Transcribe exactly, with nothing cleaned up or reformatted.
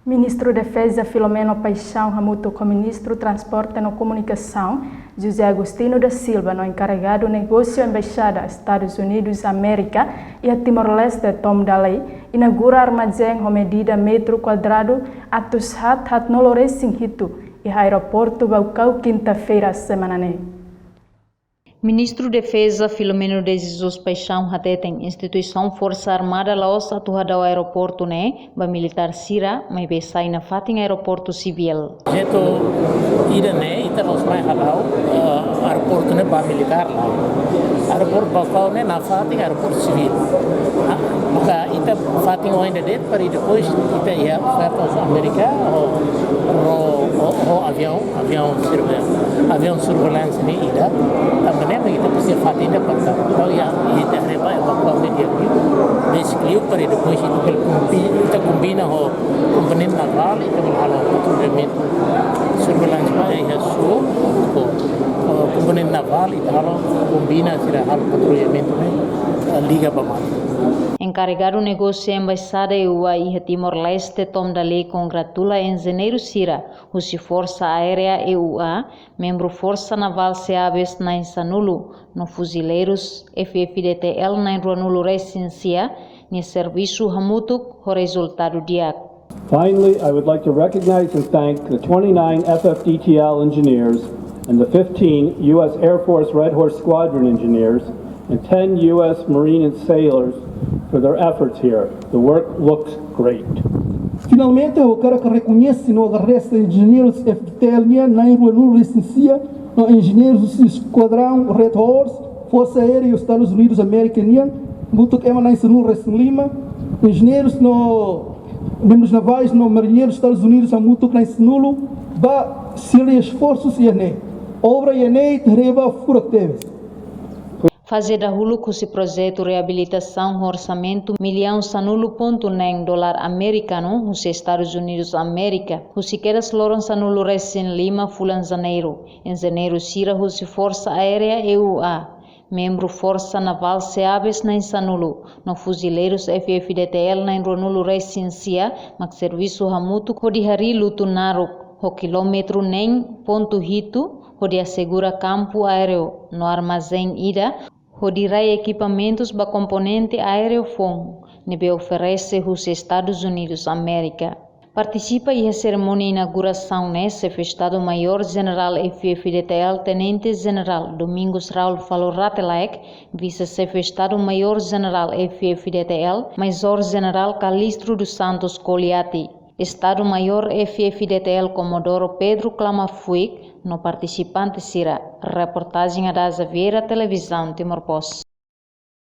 Ministru Defeza Filomeno Paixão hamutuk ho Ministru Transporte no Komunikasaun, José Agostinho da Silva, no enkarregadu negósiu Embaixada Estadus Unidus Amérika iha Timor-Leste, Tom Daley, inaugura armazén ho medida metru kuadradu atus haat haatnulu resin hitu iha aeroportu Baucau, kinta-feira semana ne'e. Ministru Defeza Filomeno de Jesus Paixão hateten instituisaun Forsa Armada la'ós atu hadau aeroportu ne'e ba militár sira, maibé sai nafatin aeroportu sivíl. Projetu ida-ne'e ita la'ós mai hadau, eh, aeroportu ne'e ba militár, lae. Aeroportu Baucau ne'e nafatin aeroportu sivíl. Ah, maka ita fatin oin de'it para depois ita iha oferta Amérika ho, ho, ho, ho aviaun, aviaun surveillance, aviaun surveillance ne'e ida. Tanba ne'e mak ita presiza fatin ida para ita, entaun iha, ita haree ba, ba Baucau ne'e di'ak liu, besik liu para depois ita bele kombi-, ita kombina ho komponente navál, ita bele halo patrullamentu, surveillance ba iha sul, ho, ho komponente navál, ita halo kombina sira halo patrullamentu ne'e, eh, liga ba mar. Enkarregadu negósiu Embaixada E U A iha Timor-Leste, Tom Daley, kongratula enjeñeiru sira husi Forsa Aérea E U A, membru Forsa Navál SEABES na'in sanulu, no fuzileirus F F D T L na'in ruanulu resin sia, nia servisu hamutuk ho rezultadu di'ak. Finally, I would like to recognize and thank the twenty-nine F F D T L engineers and the fifteen U S Air Force Red Horse Squadron engineers and ten U S Marine sailors for their efforts here. The work looks great. Finalmente, ha'u hakarak rekoñese no agradese enjeñeirus F T L nian na'in ruanulu resin sia, no enjeñeirus husi Esquadrão Red Horse, Forsa Aérea Estadus Unidus Amérika nian, hamutuk ema na'in sanulu resin lima, enjeñeirus no membrus navais no mariñeirus Estadus Unidus hamutuk na'in sanulu, ba sira-nia esforsus iha ne'e. Obra iha ne'e ita haree ba furak tebes. Faze dahuluk husi projetu reabilitasaun ho orsamentu millaun sanulu pontu neen dolar amerikanu husi Estadus Unidus Amérika, husi kedas loron sanulu resin lima fulan Janeiru, enjeñeiru sira husi Forsa Aérea E U A, membru Forsa Navál SEABES na'in sanulu, no fuzileirus F F D T L na'in ruanulu resin sia, mak servisu hamutuk hodi harii lutu naruk ho kilómetru neen pontu hitu, hodi asegura kampu aéreu no armazén ida, hodi rai ekipamentus ba komponente aéreu foun ne'ebé oferese husi Estadus Unidus Amérika. Partisipa iha serimónia inaugurasaun ne'e Xefe Estadu Maiór Jenerál F F D T L Tenente Jenerál Domingos Raul Falur Rate Laek, Vise-Xefe Estadu Maiór Jenerál F F D T L Maizór Jenerál Calixto dos Santos Coliati, Estadu Maiór F F D T L Comodoro Pedro Clama Fuik, no partisipante sira. Reportajen Adaza Vieira, Televizaun Timor Post.